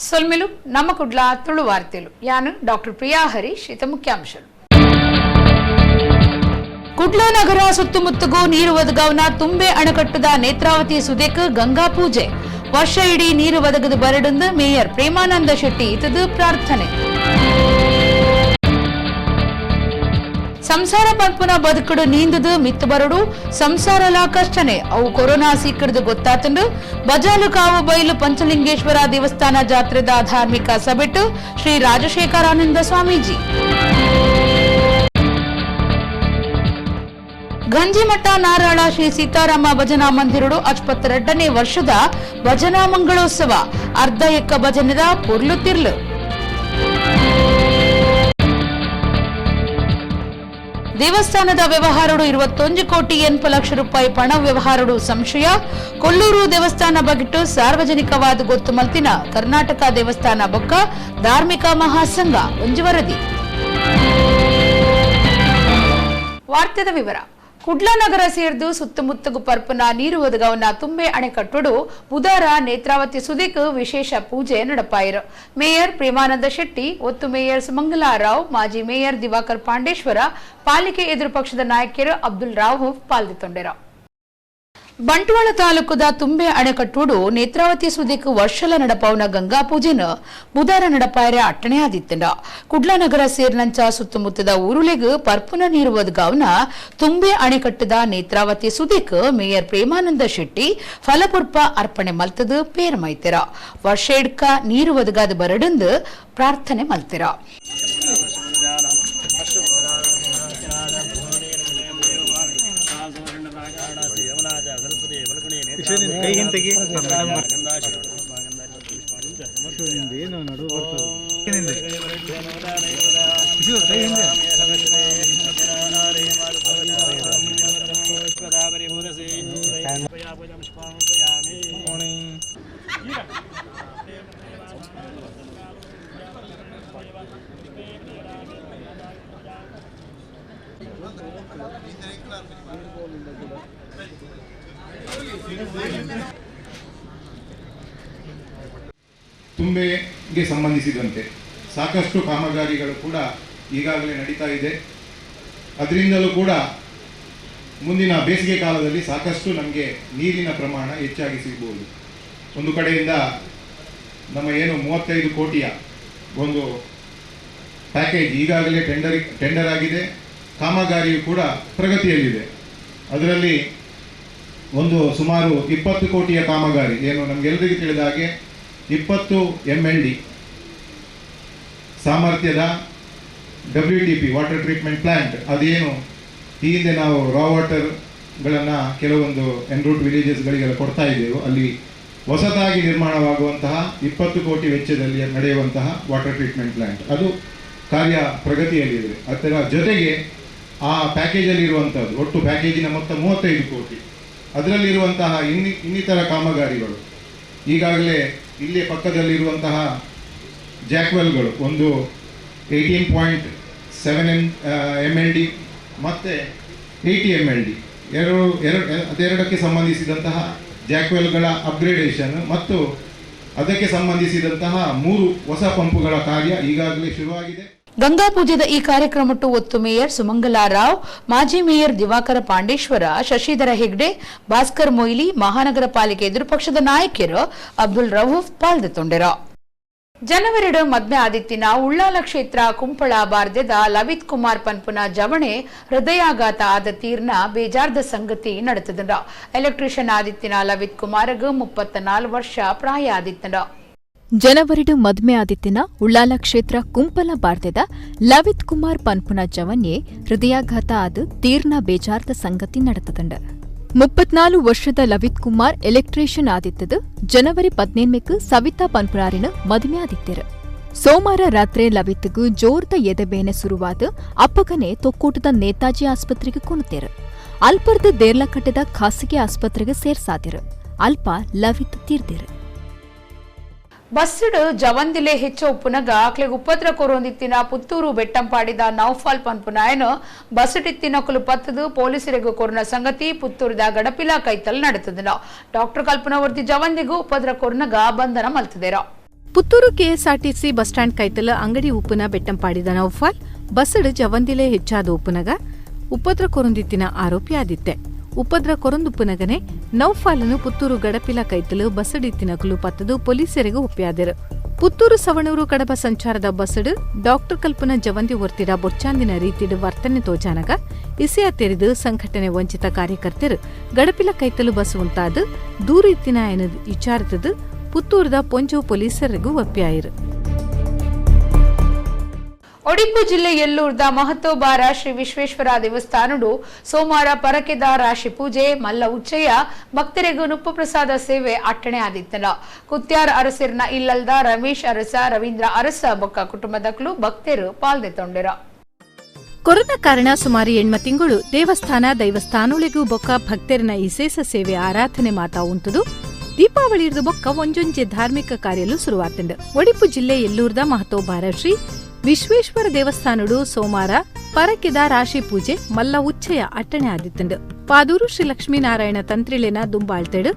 ಸೊಲ್ಮೆಲು ನಮ್ಮ ಕುಡ್ಲ ತುಳು ವಾರ್ತೆಲು. ಯಾನು ಡಾಕ್ಟರ್ ಪ್ರಿಯಾ ಹರೀಶ್. ಇತ ಮುಖ್ಯಾಂಶಗಳು. ಕುಡ್ಲ ನಗರ ಸುತ್ತಮುತ್ತಗೂ ನೀರು ಒದಗವನ ತುಂಬೆ ಅಣೆಕಟ್ಟದ ನೇತ್ರಾವತಿ ಸುದೇಕ್ ಗಂಗಾ ಪೂಜೆ. ವರ್ಷ ಇಡೀ ನೀರು ಒದಗದು ಬರಡುಂದು ಮೇಯರ್ ಪ್ರೇಮಾನಂದ ಶೆಟ್ಟಿ ಇತದು ಪ್ರಾರ್ಥನೆ. ಸಂಸಾರ ಪನ್ಪುನ ಬದುಕುಡು ನೀಂದುದು ಮಿತ್ತು ಬರಡು ಸಂಸಾರಲ ಕಷ್ಟನೆ ಅವು ಕೊರೋನಾ ಸೀಕರ್ದು ಗೊತ್ತಾತಂಡು. ಬಜಾಲು ಕಾವು ಬೈಲು ಪಂಚಲಿಂಗೇಶ್ವರ ದೇವಸ್ಥಾನ ಜಾತ್ರೆದ ಧಾರ್ಮಿಕ ಸಭೆಟ್ಟು ಶ್ರೀ ರಾಜಶೇಖರಾನಂದ ಸ್ವಾಮೀಜಿ. ಗಂಜಿಮಠ ನಾರಾಳ ಶ್ರೀ ಸೀತಾರಾಮ ಭಜನಾ ಮಂದಿರಡು 72ನೇ ವರ್ಷದ ಭಜನಾ ಮಂಗಳೋತ್ಸವ. ಅರ್ಧ ಎಕ್ಕ ಭಜನೆದ ಪೊರ್ಲು ತಿರ್ಲು. ದೇವಸ್ಥಾನದ ವ್ಯವಹಾರಡು 21 ಕೋಟಿ 80 ಲಕ್ಷ ರೂಪಾಯಿ ಪಣ ವ್ಯವಹಾರಡು ಸಂಶಯ. ಕೊಲ್ಲೂರು ದೇವಸ್ಥಾನ ಬಗಿಟ್ಟು ಸಾರ್ವಜನಿಕವಾದ ಗೊತ್ತು ಮಲ್ತಿನ ಕರ್ನಾಟಕ ದೇವಸ್ಥಾನ ಬೊಕ್ಕ ಧಾರ್ಮಿಕ ಮಹಾಸಂಘ. ಒಂಜಿ ವರದಿ. ವಾರ್ತೆದ ವಿವರ. ಕುಡ್ಲ ನಗರ ಸೇರ್ದು ಸುತ್ತಮುತ್ತಗು ಪರ್ಪನ ನೀರು ಒದಗವನ ತುಂಬೆ ಅಣೆಕಟ್ಟುಡು ಬುಧಾರ ನೇತ್ರಾವತಿ ಸುದಿಕ್ ವಿಶೇಷ ಪೂಜೆ ನಡಪಾಯಿರು. ಮೇಯರ್ ಪ್ರೇಮಾನಂದ ಶೆಟ್ಟಿ, ಒತ್ತು ಮೇಯರ್ ಸುಮಂಗಲಾ ರಾವ್, ಮಾಜಿ ಮೇಯರ್ ದಿವಾಕರ್ ಪಾಂಡೇಶ್ವರ, ಪಾಲಿಕೆ ಎದುರು ಪಕ್ಷದ ನಾಯಕರು ಅಬ್ದುಲ್ ರಾವ್ ಪಾಲ್ದಿತ್ತೊಂಡೆರು. ಬಂಟ್ವಾಳ ತಾಲೂಕುದ ತುಂಬೆ ಅಣೆಕಟ್ಟುಡು ನೇತ್ರಾವತಿ ಸುದಿಕ್ ವರ್ಷಲ ನಡಪವನ ಗಂಗಾ ಪೂಜೆನ ಬುಧಾರ ನಡಪಾಯರೆ ಅಟ್ಟಣೆ ಆದಿತ್ತಂಡ. ಕುಡ್ಲ ನಗರ ಸೇರಿನಂಚ ಸುತ್ತಮುತ್ತದ ಊರುಲೆಗ್ ಪರ್ಪುನ ನೀರು ಒದಗಾವನ ತುಂಬೆ ಅಣೆಕಟ್ಟದ ನೇತ್ರಾವತಿ ಸುದಿಕ್ ಮೇಯರ್ ಪ್ರೇಮಾನಂದ ಶೆಟ್ಟಿ ಫಲಪುರ್ಪ ಅರ್ಪಣೆ ಮಲ್ತದು ಪೇರ್ ಮೈತಿರ. ವರ್ಷ ಇಡ್ಕ ನೀರು ಒದಗಾದ ಬರಡಂದು ಪ್ರಾರ್ಥನೆ ಮಲ್ತಿರ. ತುಂಬೆಗೆ ಸಂಬಂಧಿಸಿದಂತೆ ಸಾಕಷ್ಟು ಕಾಮಗಾರಿಗಳು ಕೂಡ ಈಗಾಗಲೇ ನಡೀತಾ ಇದೆ. ಅದರಿಂದಲೂ ಕೂಡ ಮುಂದಿನ ಬೇಸಿಗೆ ಕಾಲದಲ್ಲಿ ಸಾಕಷ್ಟು ನಮಗೆ ನೀರಿನ ಪ್ರಮಾಣ ಹೆಚ್ಚಾಗಿ ಸಿಗಬಹುದು. ಒಂದು ಕಡೆಯಿಂದ ನಮ್ಮ ಏನು 35 ಕೋಟಿಯ ಒಂದು ಪ್ಯಾಕೇಜ್ ಈಗಾಗಲೇ ಟೆಂಡರ್ ಆಗಿದೆ, ಕಾಮಗಾರಿಯು ಕೂಡ ಪ್ರಗತಿಯಲ್ಲಿದೆ. ಅದರಲ್ಲಿ ಒಂದು ಸುಮಾರು 20 ಕೋಟಿಯ ಕಾಮಗಾರಿ ಏನು ನಮಗೆಲ್ಲರಿಗೂ ತಿಳಿದ ಹಾಗೆ 20 MLD ಸಾಮರ್ಥ್ಯದ WTP water treatment plant, ಅದೇನು ಈ ಹಿಂದೆ ನಾವು ರಾ ವಾಟರ್ಗಳನ್ನು ಕೆಲವೊಂದು ಎನ್ರೂಟ್ ವಿಲೇಜಸ್ಗಳಿಗೆಲ್ಲ ಕೊಡ್ತಾ ಇದ್ದೆವು, ಅಲ್ಲಿ ಹೊಸದಾಗಿ ನಿರ್ಮಾಣವಾಗುವಂತಹ 20 ಕೋಟಿ ವೆಚ್ಚದಲ್ಲಿ ನಡೆಯುವಂತಹ ವಾಟರ್ ಟ್ರೀಟ್ಮೆಂಟ್ ಪ್ಲಾಂಟ್ ಅದು ಕಾರ್ಯ ಪ್ರಗತಿಯಲ್ಲಿದೆ. ಅದರ ಜೊತೆಗೆ ಆ ಪ್ಯಾಕೇಜಲ್ಲಿರುವಂಥದ್ದು ಒಟ್ಟು ಪ್ಯಾಕೇಜಿನ ಮೊತ್ತ 35 ಕೋಟಿ, ಅದರಲ್ಲಿರುವಂತಹ ಇನ್ನಿತರ ಕಾಮಗಾರಿಗಳು ಈಗಾಗಲೇ ಇಲ್ಲೇ ಪಕ್ಕದಲ್ಲಿರುವಂತಹ ಜಾಕ್ವೆಲ್ಗಳು ಒಂದು 18.7 MLD ಮತ್ತು 80 MLD ಅದೆರಡಕ್ಕೆ ಸಂಬಂಧಿಸಿದಂತಹ ಜಾಕ್ವೆಲ್ಗಳ ಅಪ್ಗ್ರೇಡೇಷನ್ ಮತ್ತು ಅದಕ್ಕೆ ಸಂಬಂಧಿಸಿದಂತಹ 3 ಹೊಸ ಪಂಪುಗಳ ಕಾರ್ಯ ಈಗಾಗಲೇ ಶುರುವಾಗಿದೆ. ಗಂಗಾ ಪೂಜೆದ ಈ ಕಾರ್ಯಕ್ರಮಟ್ಟು ಒತ್ತು ಮೇಯರ್ ಸುಮಂಗಲಾ ರಾವ್, ಮಾಜಿ ಮೇಯರ್ ದಿವಾಕರ ಪಾಂಡೇಶ್ವರ, ಶಶಿಧರ ಹೆಗ್ಡೆ, ಭಾಸ್ಕರ್ ಮೊಯ್ಲಿ, ಮಹಾನಗರ ಪಾಲಿಕೆ ಎದುರು ಪಕ್ಷದ ನಾಯಕರು ಅಬ್ದುಲ್ ರವೂಫ್ ಪಾಲ್ದೆತ್ತೊಂಡೆರು. ಜನವರಿಡು ಮದ್ಮೆ ಆದಿತ್ತಿನ ಉಳ್ಳಾಲ ಕ್ಷೇತ್ರ ಕುಂಪಳ ಬಾರ್ದೆದ ಲವಿತ್ ಕುಮಾರ್ ಪನ್ಪುನ ಜವಣೆ ಹೃದಯಾಘಾತ ಆದ ತೀರ್ನ ಬೇಜಾರ್ದ ಸಂಗತಿ ನಡೆತದ. ಎಲೆಕ್ಟ್ರಿಷಿಯನ್ ಆದಿತ್ತಿನ ಲವಿತ್ ಕುಮಾರ್ಗ್ 34 ವರ್ಷ ಪ್ರಾಯ ಆದಿತ್ತಂಡ. ಜನವರಿಡು ಮದ್ಮೆ ಆದಿತ್ತಿನ ಉಳ್ಳಾಲ ಕ್ಷೇತ್ರ ಕುಂಪಲ ಬಾರ್ದೆದ ಲವಿತ್ ಕುಮಾರ್ ಪನ್ಪುನ ಜವನ್ಯೆ ಹೃದಯಾಘಾತ ಆದ ತೀರ್ನ ಬೇಜಾರ್ದ ಸಂಗತಿ ನಡೆತದಂಡ. 34 ವರ್ಷದ ಲವಿತ್ ಕುಮಾರ್ ಎಲೆಕ್ಟ್ರಿಷಿಯನ್ ಆದಿತ್ತದು ಜನವರಿ 15ಕ್ಕೆ ಸವಿತಾ ಪನ್ಪುನಾರಿನ ಮದುವೆ ಆದಿತ್ತಿರು. ಸೋಮವಾರ ರಾತ್ರಿ ಲವಿತ್ಗೂ ಜೋರ್ದ ಎದೆಬೇನೆ ಸುರುವಾದ ಅಪ್ಪಗನೆ ತೊಕ್ಕೋಟದ ನೇತಾಜಿ ಆಸ್ಪತ್ರೆಗೆ ಕೊನುತ್ತೇರು. ಅಲ್ಪರ್ದ ದೇರ್ಲಕಟ್ಟೆದ ಖಾಸಗಿ ಆಸ್ಪತ್ರೆಗೆ ಸೇರ್ಸಾದಿರು. ಅಲ್ಪ ಲವಿತ್ ತೀರ್ದಿರು. ಬಸ್ಸುಡು ಜವಂದಿಲೆ ಹೆಚ್ಚು ಉಪ್ಪುನಗ ಆಕ್ಲೆಗ್ ಉಪದ್ರ ಕೊರೊಂದಿತ್ತಿನ ಪುತ್ತೂರು ಬೆಟ್ಟಂಪಾಡಿದ ನೌಫಾಲ್ ಪನ್ಪುನಾಯನು ಬಸ್ಸುಟಿತ್ತಿನಕುಲು ಪತ್ತದು ಪೊಲೀಸರಿಗೂ ಕೊರನ ಸಂಗತಿ ಪುತ್ತೂರುದ ಗಡಪಿಲ ಕೈತಲ್ ನಡೆತದ. ಡಾಕ್ಟರ್ ಕಲ್ಪನವರ್ತಿ ಜವಂದಿಗೂ ಉಪದ್ರ ಕೊರನಗ ಬಂಧನ ಮಲ್ತದೇರ. Puttur KSRTC bus stand ಕೈತಲ ಅಂಗಡಿ ಉಪ್ಪುನ ಬೆಟ್ಟಂಪಾಡಿದ ನೌಫಾಲ್ ಬಸ್ಸಡು ಜವಂದಿಲೆ ಹೆಚ್ಚಾದ ಉಪ್ಪುನಗ ಉಪದ್ರ ಕೊರೊಂದಿತ್ತಿನ ಆರೋಪಿ ಆದಿತ್ತೆ. ಉಪದ್ರ ಕೊರೊಂದುಪ್ಪುನಗನೆ ನೌಫಾಲನು ಪುತ್ತೂರು ಗಡಪಿಲ ಕೈತಲು ಬಸ್ಸಡಿತ್ತಿನಕುಲು ಪತ್ತದು ಪೊಲೀಸರಿಗೆ ಒಪ್ಪಿಯಾದರು. ಪುತ್ತೂರು ಸವಣೂರು ಕಡಬ ಸಂಚಾರದ ಬಸ್ಸಡು ಡಾಕ್ಟರ್ ಕಲ್ಪನ ಜವಂದಿ ಒರ್ತಿಡ ಬೊರ್ಚಾಂದಿನ ರೀತಿಡು ವರ್ತನೆ ತೋಜಾನಗ ಇಸೆಯ ತೆರೆದು ಸಂಘಟನೆ ವಂಚಿತ ಕಾರ್ಯಕರ್ತರು ಗಡಪಿಲ ಕೈತಲು ಬಸ್ ಉಂತಾದ ದೂರು ಇತ್ತಿನ ವಿಚಾರಿತದು ಪುತ್ತೂರದ ಪೊಂಜೋ ಪೊಲೀಸರಿಗೂ ಒಪ್ಪಿಯಾಯಿರು. ಒಡಿಪು ಜಿಲ್ಲೆ ಎಲ್ಲೂರ್ದ ಮಹತ್ತೋಬಾರ ಶ್ರೀ ವಿಶ್ವೇಶ್ವರ ದೇವಸ್ಥಾನಡು ಸೋಮವಾರ ಪರಕೆದ ರಾಶಿ ಪೂಜೆ ಮಲ್ಲ ಉಚ್ಚಯ ಭಕ್ತರಿಗೂ ನುಪ್ಪು ಪ್ರಸಾದ ಸೇವೆ ಅಟ್ಟಣೆ ಆದಿತ್ತನ. ಕುತ್ಯಾರ್ ಅರಸರ್ನ ಇಲ್ಲಲ್ದ ರಮೇಶ್ ಅರಸ, ರವೀಂದ್ರ ಅರಸ ಬೊಕ್ಕ ಕುಟುಂಬದಕ್ಲು ಭಕ್ತರು ಪಾಲ್ದೆತೊಂಡಿರ. ಕೊರೋನಾ ಕಾರಣ ಸುಮಾರು 8 ತಿಂಗಳು ದೇವಸ್ಥಾನ ದೈವಸ್ಥಾನೊಳಿಗೂ ಬೊಕ್ಕ ಭಕ್ತರಿನ ವಿಶೇಷ ಸೇವೆ ಆರಾಧನೆ ಮಾತಾ ಉಂಟುದು ದೀಪಾವಳಿ ಬೊಕ್ಕ ಒಂಜೊಂಜೆ ಧಾರ್ಮಿಕ ಕಾರ್ಯಲು ಶುರುವಾತಂಡು. ಒಡಿಪು ಜಿಲ್ಲೆ ಎಲ್ಲೂರ್ದ ಮಹತೋಬಾರ ಶ್ರೀ ವಿಶ್ವೇಶ್ವರ ದೇವಸ್ಥಾನಡು ಸೋಮವಾರ ಪರಕೆದ ರಾಶಿ ಪೂಜೆ ಮಲ್ಲ ಉಚ್ಚಯ ಅಟ್ಟಣೆ ಆದಿತ್ತಂಡು. ಪಾದೂರು ಶ್ರೀ ಲಕ್ಷ್ಮೀನಾರಾಯಣ ತಂತ್ರಿಲೆನ ದುಂಬಾಳ್ತೆಡು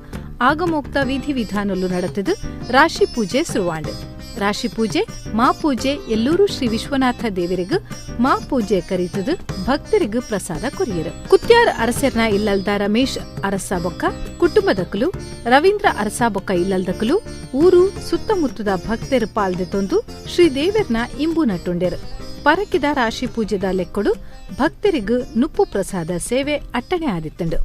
ಆಗಮೋಕ್ತ ವಿಧಿ ವಿಧಾನಲು ನಡೆತದು ರಾಶಿ ಪೂಜೆ ಶುರುವಾಂಡು. ರಾಶಿ ಪೂಜೆ ಮಾ ಪೂಜೆ ಎಲ್ಲೂರು ಶ್ರೀ ವಿಶ್ವನಾಥ ದೇವರಿಗೂ ಮಾ ಪೂಜೆ ಕರೀತದು ಭಕ್ತರಿಗೂ ಪ್ರಸಾದ ಕೊರಿಯರು. ಕುತ್ಯಾರ್ ಅರಸರ್ನ ಇಲ್ಲಲ್ದ ರಮೇಶ್ ಅರಸ ಬೊಕ್ಕ ಕುಟುಂಬದಕಲು, ರವೀಂದ್ರ ಅರಸ ಬೊಕ್ಕ ಇಲ್ಲಲ್ದಕಲು ಊರು ಸುತ್ತಮುತ್ತದ ಭಕ್ತರು ಪಾಲ್ದೆ ತೊಂದು ಶ್ರೀ ದೇವರ್ನ ಇಂಬು ನಟ್ಟುಂಡೆರು. ಪರಕಿದ ರಾಶಿ ಪೂಜೆದ ಲೆಕ್ಕಡು ಭಕ್ತರಿಗೂ ನುಪ್ಪು ಪ್ರಸಾದ ಸೇವೆ ಅಟ್ಟಣೆ ಆದಿತ್ತಂಡು.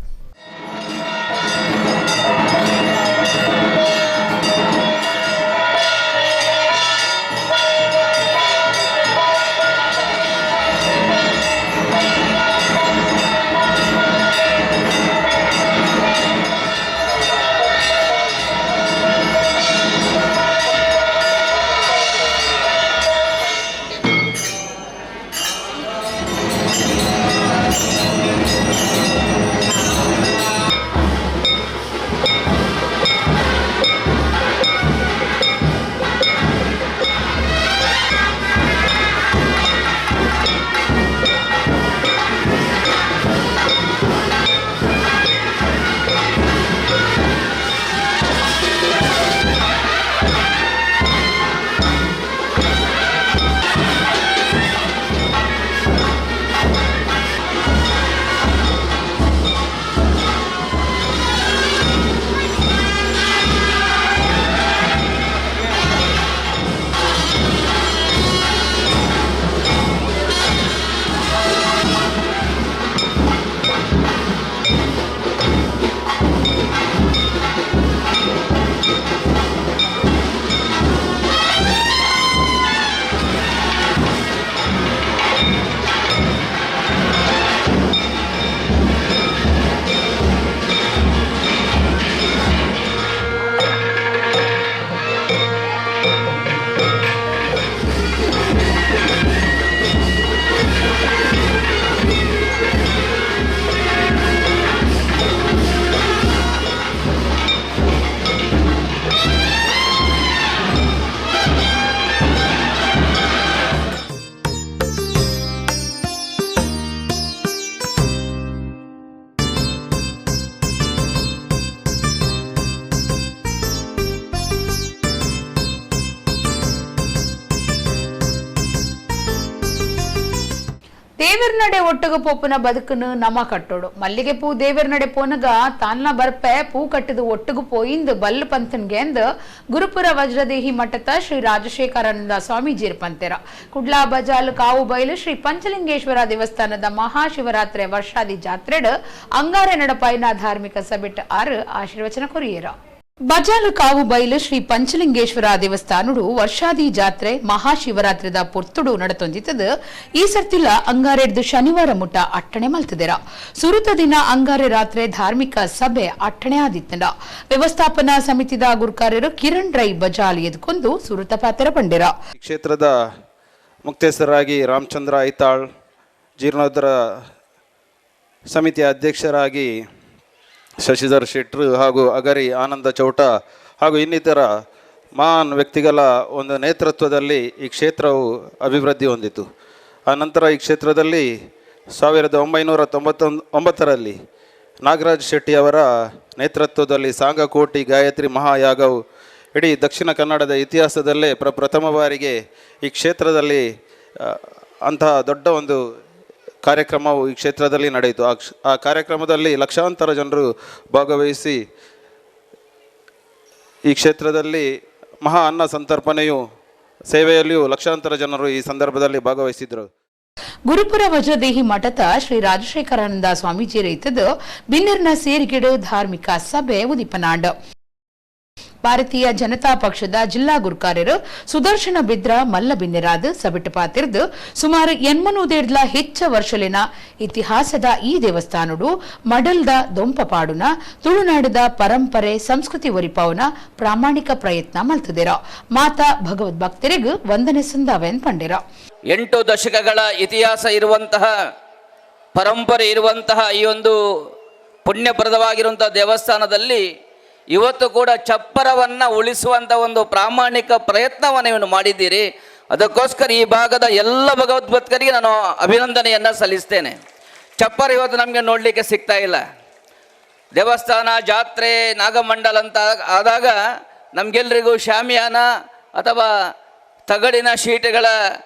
ದೇವರ್ನಡೆ ಒಟ್ಟಗ ಪೋಪುನ ಬದುಕನ್ನು ನಮ ಕಟ್ಟೋಡು. ಮಲ್ಲಿಗೆ ಪೂ ದೇವರ್ನಡೆ ಪೋನಗ ತಾನ್ನ ಬರ್ಪೆ ಪೂ ಕಟ್ಟದು ಒಟ್ಟುಗು ಪೋಯಿಂದು ಬಲ್ಲು ಪಂತನ್ಗೆ ಅಂದು ಗುರುಪುರ ವಜ್ರದೇಹಿ ಮಠದ ಶ್ರೀ ರಾಜಶೇಖರಾನಂದ ಸ್ವಾಮೀಜಿರ್ ಪಂತೆರ. ಕುಡ್ಲಾ ಬಜಾಲ್ ಕಾವು ಬೈಲು ಶ್ರೀ ಪಂಚಲಿಂಗೇಶ್ವರ ದೇವಸ್ಥಾನದ ಮಹಾಶಿವರಾತ್ರಿ ವರ್ಷಾದಿ ಜಾತ್ರೆಡ್ ಅಂಗಾರೆ ನಡಪಾಯಿನ ಧಾರ್ಮಿಕ ಸಭೆಟ್ ಆರು ಆಶೀರ್ವಚನ ಕೊರಿಯರ. ಬಜಾಲು ಕಾವು ಬೈಲು ಶ್ರೀ ಪಂಚಲಿಂಗೇಶ್ವರ ದೇವಸ್ಥಾನಡು ವರ್ಷಾದಿ ಜಾತ್ರೆ ಮಹಾಶಿವರಾತ್ರಿದ ಪೊರ್ತುಡು ನಡತೊಂದಿತ್ತದು. ಈ ಸರ್ತಿಲ ಅಂಗಾರೆಡ್ದು ಶನಿವಾರ ಮುಟ್ಟ ಅಟ್ಟಣೆ ಮಲ್ತದಿರ. ಸುರುತ ದಿನ ಅಂಗಾರೆ ರಾತ್ರಿ ಧಾರ್ಮಿಕ ಸಭೆ ಅಟ್ಟಣೆ ಆದಿತ್ತಂಡ. ವ್ಯವಸ್ಥಾಪನಾ ಸಮಿತಿದ ಗುರುಕಾರ್ಯರು ಕಿರಣ್ ರೈ ಬಜಾಲ್ ಎದ್ಕೊಂಡು ಸುರುತ ಪಾತ್ರ ಪಂಡಿರ. ಕ್ಷೇತ್ರದ ಮುಕ್ತೇಸರಾಗಿ ರಾಮಚಂದ್ರ ಐತಾಳ್, ಜೀರ್ಣೋದ್ಧಾರ ಸಮಿತಿಯ ಅಧ್ಯಕ್ಷರಾಗಿ ಶಶಿಧರ್ ಶೆಟ್ರು ಹಾಗೂ ಅಗರಿ ಆನಂದ ಚೌಟ ಹಾಗೂ ಇನ್ನಿತರ ಮಹಾನ್ ವ್ಯಕ್ತಿಗಳ ಒಂದು ನೇತೃತ್ವದಲ್ಲಿ ಈ ಕ್ಷೇತ್ರವು ಅಭಿವೃದ್ಧಿ ಹೊಂದಿತು. ಆ ನಂತರ ಈ ಕ್ಷೇತ್ರದಲ್ಲಿ 1999ರಲ್ಲಿ ನಾಗರಾಜ್ ಶೆಟ್ಟಿಯವರ ನೇತೃತ್ವದಲ್ಲಿ ಸಾಂಗಕೋಟಿ ಗಾಯತ್ರಿ ಮಹಾಯಾಗವು ಇಡೀ ದಕ್ಷಿಣ ಕನ್ನಡದ ಇತಿಹಾಸದಲ್ಲೇ ಪ್ರಥಮ ಬಾರಿಗೆ ಈ ಕ್ಷೇತ್ರದಲ್ಲಿ ಅಂತಹ ದೊಡ್ಡ ಒಂದು ಕಾರ್ಯಕ್ರಮವು ಈ ಕ್ಷೇತ್ರದಲ್ಲಿ ನಡೆಯಿತು. ಆ ಕಾರ್ಯಕ್ರಮದಲ್ಲಿ ಲಕ್ಷಾಂತರ ಜನರು ಭಾಗವಹಿಸಿ ಈ ಕ್ಷೇತ್ರದಲ್ಲಿ ಮಹಾ ಅನ್ನ ಸಂತರ್ಪಣೆಯು ಸೇವೆಯಲ್ಲಿಯೂ ಲಕ್ಷಾಂತರ ಜನರು ಈ ಸಂದರ್ಭದಲ್ಲಿ ಭಾಗವಹಿಸಿದರು. ಗುರುಪುರ ವಜ್ರದೇಹಿ ಮಠದ ಶ್ರೀ ರಾಜಶೇಖರಾನಂದ ಸ್ವಾಮೀಜಿ ರೈತದ ಬಿನ್ನರ್ನ ಸೇರಿಗಿಡು ಧಾರ್ಮಿಕ ಸಭೆ ಉದಿಪನಾಂಡ. ಭಾರತೀಯ ಜನತಾ ಪಕ್ಷದ ಜಿಲ್ಲಾ ಗುರ್ಕಾರ್ಯರು ಸುದರ್ಶನ ಬಿದ್ರ ಮಲ್ಲ ಬಿನ್ನೆರಾದ ಸಬಿಟ್ಟು ಪಾತಿರ್ದು ಸುಮಾರು 800 ಹೆಚ್ಚ ವರ್ಷಲಿನ ಇತಿಹಾಸದ ಈ ದೇವಸ್ಥಾನಡು ಮಡಲ್ದ ದೊಂಪಪಾಡುನ ತುಳುನಾಡದ ಪರಂಪರೆ ಸಂಸ್ಕೃತಿ ಒರಿಪಾವುನ ಪ್ರಾಮಾಣಿಕ ಪ್ರಯತ್ನ ಮಲ್ತದಿರ. ಮಾತಾ ಭಗವದ್ಭಕ್ತರಿಗೂ ವಂದನೆ ಸಂದಾವೆನ್ ಪಂಡಿರ. 8 ದಶಕಗಳ ಇತಿಹಾಸ ಇರುವಂತಹ ಪರಂಪರೆ ಇರುವಂತಹ ಈ ಒಂದು ಪುಣ್ಯಪ್ರದವಾಗಿರುವಂತಹ ದೇವಸ್ಥಾನದಲ್ಲಿ ಇವತ್ತು ಕೂಡ ಚಪ್ಪರವನ್ನು ಉಳಿಸುವಂಥ ಒಂದು ಪ್ರಾಮಾಣಿಕ ಪ್ರಯತ್ನವನ್ನು ಇವನು ಮಾಡಿದ್ದೀರಿ. ಅದಕ್ಕೋಸ್ಕರ ಈ ಭಾಗದ ಎಲ್ಲ ಭಗವದ್ಭಕ್ತರಿಗೆ ನಾನು ಅಭಿನಂದನೆಯನ್ನು ಸಲ್ಲಿಸ್ತೇನೆ. ಚಪ್ಪರ ಇವತ್ತು ನಮಗೆ ನೋಡಲಿಕ್ಕೆ ಸಿಗ್ತಾ ಇಲ್ಲ. ದೇವಸ್ಥಾನ, ಜಾತ್ರೆ, ನಾಗಮಂಡಲ ಅಂತ ಆದಾಗ ನಮಗೆಲ್ಲರಿಗೂ ಶಾಮಿಯಾನ ಅಥವಾ ತಗಡಿನ ಶೀಟುಗಳ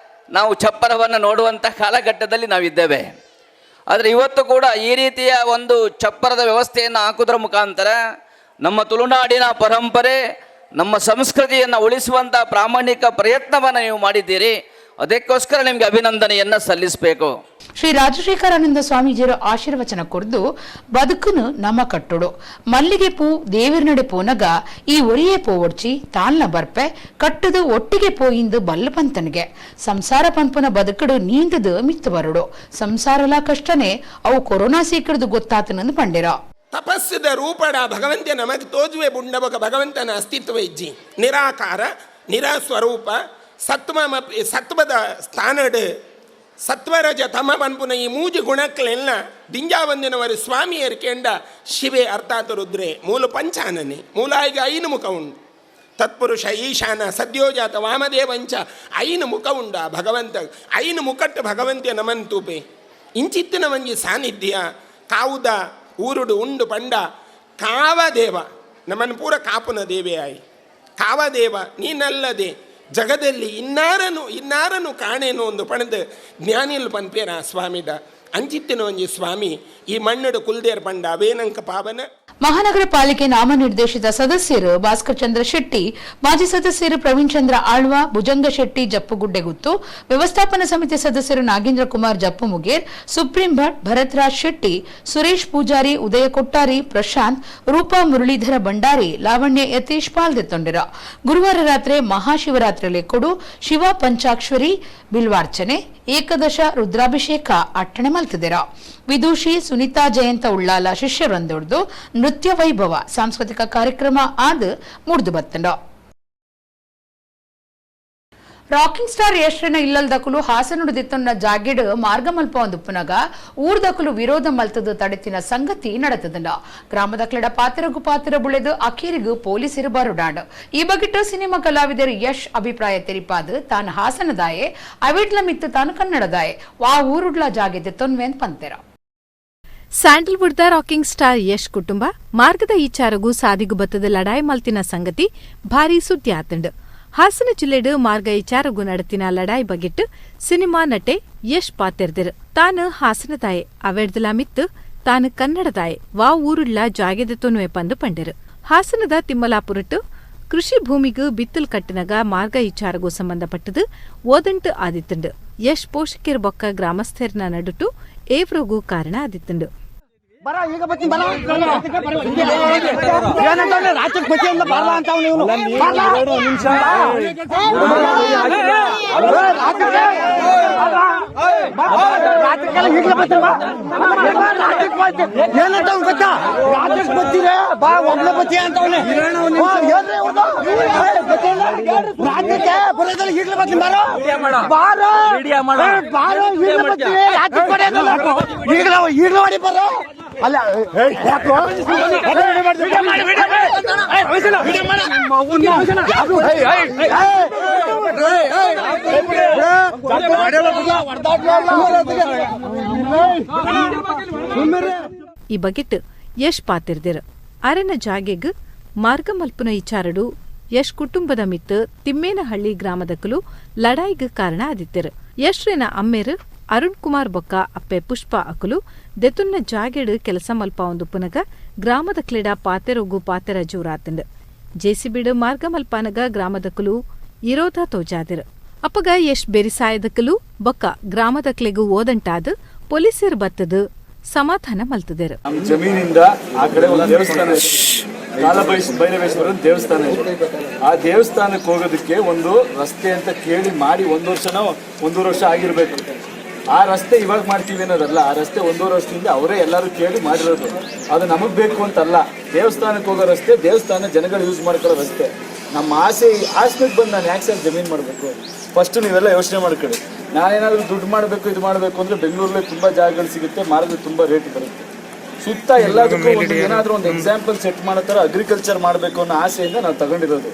ನಾವು ಚಪ್ಪರವನ್ನು ನೋಡುವಂಥ ಕಾಲಘಟ್ಟದಲ್ಲಿ ನಾವಿದ್ದೇವೆ. ಆದರೆ ಇವತ್ತು ಕೂಡ ಈ ರೀತಿಯ ಒಂದು ಚಪ್ಪರದ ವ್ಯವಸ್ಥೆಯನ್ನು ಹಾಕುವುದರ ಮುಖಾಂತರ ನಮ್ಮ ತುಳುನಾಡಿನ ಪರಂಪರೆ, ನಮ್ಮ ಸಂಸ್ಕೃತಿಯನ್ನು ಉಳಿಸುವಂಥ ಪ್ರಾಮಾಣಿಕ ಪ್ರಯತ್ನವನ್ನು ನೀವು ಮಾಡಿದ್ದೀರಿ. ಅದಕ್ಕೋಸ್ಕರ ನಿಮಗೆ ಅಭಿನಂದನೆಯನ್ನು ಸಲ್ಲಿಸಬೇಕು. ಶ್ರೀ ರಾಜಶೇಖರಾನಂದ ಸ್ವಾಮೀಜಿಯರ ಆಶೀರ್ವಚನ ಕೊರ್ದು ಬದುಕುನು ನಮ್ಮ ಕಟ್ಟುಡು ಮಲ್ಲಿಗೆ ಪೂ ದೇವಿರ್ನಡೆ ಪೋನಗ ಈ ಒರಿಯೇ ಪೋವೊಡ್ಚಿ ತಾಲ್ನ ಬರ್ಪೆ ಕಟ್ಟುದು ಒಟ್ಟಿಗೆ ಪೋಯಿಂದು ಬಲ್ಲ ಪಂತನಿಗೆ ಸಂಸಾರ ಪಂಪನ ಬದುಕಡು ನೀಂದದು ಮಿತ್ತು ಬರುಡು ಸಂಸಾರಲ ಕಷ್ಟನೇ ಅವು ಕೊರೋನಾ ಸೀಕರದು ಗೊತ್ತಾತನಂದು ಪಂಡಿರ. ತಪಸ್ಸಿದ ರೂಪಡ ಭಗವಂತ ನಮಗೆ ತೋಜುವೆ ಬುಂಡಬಕ ಭಗವಂತನ ಅಸ್ತಿತ್ವ ಇಜ್ಜಿ ನಿರಾಕಾರ ನಿರಾಸ್ವರೂಪ ಸತ್ವ ಸತ್ವದ ಸ್ಥಾನಡು ಸತ್ವರಜ ತಮ ಪನ್ಪುನ ಈ ಮೂಜಿ ಗುಣಕ್ಲೆಲ್ಲ ದಿಂಜಾವಂದಿನವರು ಸ್ವಾಮಿಯರ್ ಕೇಂಡ ಶಿವೆ ಅರ್ಥಾತ್ ರುದ್ರೆ ಮೂಲ ಪಂಚಾನನೆ ಮೂಲಾಯಿಗೆ ಐನು ಮುಖ ಉಂಡು ತತ್ಪುರುಷ ಈಶಾನ ಸದ್ಯೋಜಾತ ವಾಮದೇವಂಚ ಐನು ಮುಖ ಉಂಡ ಭಗವಂತ ಐನು ಮುಖಟ್ಟು ಭಗವಂತ ನಮನ್ ತೂಪೆ ಇಂಚಿತ್ತಿನ ಒಂಜಿ ಸಾನ್ನಿಧ್ಯ ಕಾವುದ ಊರುಡು ಉಂಡು ಪಂಡ ಕಾವದೇವ ನಮ್ಮನ್ನು ಪೂರ ಕಾಪುನ ದೇವೇ ಆಯಿ ಕಾವದೇವ ನೀನಲ್ಲದೆ ಜಗದಲ್ಲಿ ಇನ್ನಾರನು ಇನ್ನಾರನು ಕಾಣೇನು ಒಂದು ಪಣದ ಜ್ಞಾನಿಲ್ ಪನ್ಪೇರ ಸ್ವಾಮಿದ ಅಂಚಿತ್ತಿನ ಒಂಜಿ ಸ್ವಾಮಿ ಈ ಮಣ್ಣಡು ಕುಲ್ದೇರ್ ಪಂಡ ಅವೇನಂಕ ಪಾವನ. ಮಹಾನಗರ ಪಾಲಿಕೆ ನಾಮನಿರ್ದೇಶಿತ ಸದಸ್ಯರು ಭಾಸ್ಕರ್ ಚಂದ್ರ ಶೆಟ್ಟಿ, ಮಾಜಿ ಸದಸ್ಯರು ಪ್ರವೀಣ್ ಚಂದ್ರ ಆಳ್ವ, ಭುಜಂಗ ಶೆಟ್ಟಿ ಜಪ್ಪುಗುಡ್ಡೆಗುತ್ತು, ವ್ಯವಸ್ಥಾಪನಾ ಸಮಿತಿ ಸದಸ್ಯರು ನಾಗೇಂದ್ರ ಕುಮಾರ್ ಜಪ್ಪುಮುಗೇರ್, ಸುಪ್ರೀಂ ಭಟ್, ಭರತ್ರಾಜ್ ಶೆಟ್ಟಿ, ಸುರೇಶ್ ಪೂಜಾರಿ, ಉದಯ ಕೊಟ್ಟಾರಿ, ಪ್ರಶಾಂತ್, ರೂಪಾ ಮುರಳೀಧರ ಭಂಡಾರಿ, ಲಾವಣ್ಯ ಯತೀಶ್ ಪಾಲ್ದೆತ್ತೊಂಡಿರ. ಗುರುವಾರ ರಾತ್ರಿ ಮಹಾಶಿವರಾತ್ರಿ ಲೆಕ್ಕೊಡು ಶಿವ ಪಂಚಾಕ್ಷರಿ ಬಿಲ್ವಾರ್ಚನೆ, ಏಕದಶ ರುದ್ರಾಭಿಷೇಕ ಅಟ್ಟಣೆ ಮಲ್ತಿದಿರ. ವಿದೂಷಿ ಸುನೀತಾ ಜಯಂತ ಉಳ್ಳಾಲ ಶಿಷ್ಯರೊಂದೊಡ್ದು ನೃತ್ಯ ವೈಭವ ಸಾಂಸ್ಕೃತಿಕ ಕಾರ್ಯಕ್ರಮ ಆದ ಮೂಡ್ದು ಬತ್ತಂಡ. ರಾಕಿಂಗ್ ಸ್ಟಾರ್ ಯಶ್ರನ ಇಲ್ಲಲ್ದಕುಲು ಹಾಸನುಡಿದಿತ್ತೊನ್ನ ಜಾಗೆಡ್ ಮಾರ್ಗ ಮಲ್ಪ ಒಂದುಪ್ಪುನಗ ಊರ್ದಕುಲು ವಿರೋಧ ಮಲ್ತದ ತಡೆತಿನ ಸಂಗತಿ ನಡೆತದಂಡ. ಗ್ರಾಮದಕ್ಲೆಡ ಪಾತಿರಗು ಪಾತಿರ ಬುಳೆದು ಅಖೀರಿಗು ಪೊಲೀಸರು ಬರುಡಾಂಡ್. ಈ ಬಗೆಟ್ ಸಿನಿಮಾ ಕಲಾವಿದರು ಯಶ್ ಅಭಿಪ್ರಾಯ ತೆರಿಪಾದು ತಾನು ಹಾಸನದಾಯೆ ಅವಿಡ್ಲ ಮಿತ್ತು ತಾನು ಕನ್ನಡದಾಯೆ ವಾ ಊರುಡ್ಲ ಜಾಗೆದ ತೊನ್ವೆನ್ ಪಂತೆರ. ಸ್ಯಾಂಡಲ್ವುಡ್ದ ರಾಕಿಂಗ್ ಸ್ಟಾರ್ ಯಶ್ ಕುಟುಂಬ ಮಾರ್ಗದ ಈಚಾರಗೂ ಸಾದಿಗು ಬತ್ತದ ಲಡಾಯಿ ಮಲ್ತಿನ ಸಂಗತಿ ಭಾರೀ ಸುದ್ದಿ ಆತಂಡ್. ಹಾಸನ ಜಿಲ್ಲೆಡು ಮಾರ್ಗ ಇಚಾರಗು ನಡತಿನ ಲಡಾಯಿ ಬಗೆಟ್ಟು ಸಿನಿಮಾ ನಟೆ ಯಶ್ ಪಾತೆರ್ದಿರು. ತಾನು ಹಾಸನದಾಯೆ ಅವೆಡ್ದಲ ಮಿತ್ತು ತಾನು ಕನ್ನಡದಾಯೆ ವಾ ಊರುಳ್ಳ ಜಾಗೆದ ತೊನ್ವೆ ಪಂದು ಪಂಡಿರು. ಹಾಸನದ ತಿಮ್ಮಲಾಪುರಟ್ಟು ಕೃಷಿ ಭೂಮಿಗೂ ಬಿತ್ತಲ್ ಕಟ್ಟಿನಗ ಮಾರ್ಗ ಇಚಾರಗೂ ಸಂಬಂಧಪಟ್ಟದು ಓದಂಟು ಆದಿತ್ತುಂಡು. ಯಶ್ ಪೋಷಕರ ಬೊಕ್ಕ ಗ್ರಾಮಸ್ಥರನ ನಡುಟು ಏವ್ರೋಗೂ ಕಾರಣ ಆದಿತ್ತುಂಡು. ಈ ಬಗೆಟ್ ಯಶ್ ಪಾತಿರ್ದಿರು. ಅರೆನ ಜಾಗೆಗ್ ಮಾರ್ಗ ಮಲ್ಪುನ ಇಚಾರಡು ಯಶ್ ಕುಟುಂಬದ ಮಿತ್ತು ತಿಮ್ಮೇನಹಳ್ಳಿ ಗ್ರಾಮದಕುಲು ಲಡಾಯಿಗ್ ಕಾರಣ ಆದಿತ್ತೆರು. ಯಶ್ರಿನ ಅಮ್ಮೇರು ಅರುಣ್ ಕುಮಾರ್ ಬೊಕ್ಕ ಅಪ್ಪೆ ಪುಷ್ಪ ಅಕುಲು ದೆತುನ್ನ ಜಾಗೆಡು ಕೆಲಸ ಮಲ್ಪ ಒಂದು ಪುನಗ ಗ್ರಾಮದ ಕ್ಲೆಡ ಪಾತೆರೊಗು ಪಾತೆರ ಜೋರಾತಂಡು. ಜೆಸಿಬಿಡು ಮಾರ್ಗ ಮಲ್ಪಾನಗ ಗ್ರಾಮದಕುಲು ಇರೋಧ ತೋಜಾದಿರು. ಅಪ್ಪಗ ಯಶ್ ಬೆರಿಸಾಯದಕಲು ಬೊಕ್ಕ ಗ್ರಾಮದಕ್ಲೆಗು ಓದಂಟಾದ ಪೊಲೀಸರು ಬತ್ತದು ಸಮಾಧಾನ ಮಲ್ತದರು. ಜಮೀನಿಂದ ಆ ಕಡೆ ಒಂದು ದೇವಸ್ಥಾನ ಇದೆ, ಕಾಲಭೈರವೇಶ್ವರನ ದೇವಸ್ಥಾನ ಇದೆ. ಆ ದೇವಸ್ಥಾನಕ್ಕೆ ಹೋಗೋದಕ್ಕೆ ಒಂದು ರಸ್ತೆ ಅಂತ ಕೇಳಿ ಮಾಡಿ 1 ವರ್ಷನೋ 1.5 ವರ್ಷ ಆಗಿರಬೇಕು. ಆ ರಸ್ತೆ ಇವಾಗ ಮಾಡ್ತೀವಿ ಅನ್ನೋದಲ್ಲ, ಆ ರಸ್ತೆ 1.5 ವರ್ಷದಿಂದ ಅವರೇ ಎಲ್ಲರೂ ಕೇಳಿ ಮಾಡಿರೋದು. ಅದು ನಮಗೆ ಬೇಕು ಅಂತಲ್ಲ, ದೇವಸ್ಥಾನಕ್ಕೆ ಹೋಗೋ ರಸ್ತೆ, ದೇವಸ್ಥಾನ ಜನಗಳು ಯೂಸ್ ಮಾಡ್ಕೊಳ್ಳೋ ರಸ್ತೆ. ನಮ್ಮ ಆಸೆ ಆಸೆಗೆ ಬಂದು ನಾನು ಯಾಕೆ ಸರ್ ಜಮೀನು ಮಾಡಬೇಕು? ಫಸ್ಟ್ ನೀವೆಲ್ಲ ಯೋಚನೆ ಮಾಡ್ಕೊಳ್ಳಿ. ನಾನೇನಾದರೂ ದುಡ್ಡು ಮಾಡಬೇಕು ಇದು ಮಾಡಬೇಕು ಅಂದರೆ ಬೆಂಗಳೂರಲ್ಲೇ ತುಂಬ ಜಾಗಗಳು ಸಿಗುತ್ತೆ, ಮಾರಿದ್ರೆ ತುಂಬ ರೇಟ್ ಬರುತ್ತೆ. ಸುತ್ತ ಎಲ್ಲದಕ್ಕೂ ಒಂದು ಏನಾದರೂ ಒಂದು ಎಕ್ಸಾಂಪಲ್ ಸೆಟ್ ಮಾಡೋ ಥರ ಅಗ್ರಿಕಲ್ಚರ್ ಮಾಡಬೇಕು ಅನ್ನೋ ಆಸೆಯಿಂದ ನಾವು ತಗೊಂಡಿರೋದು.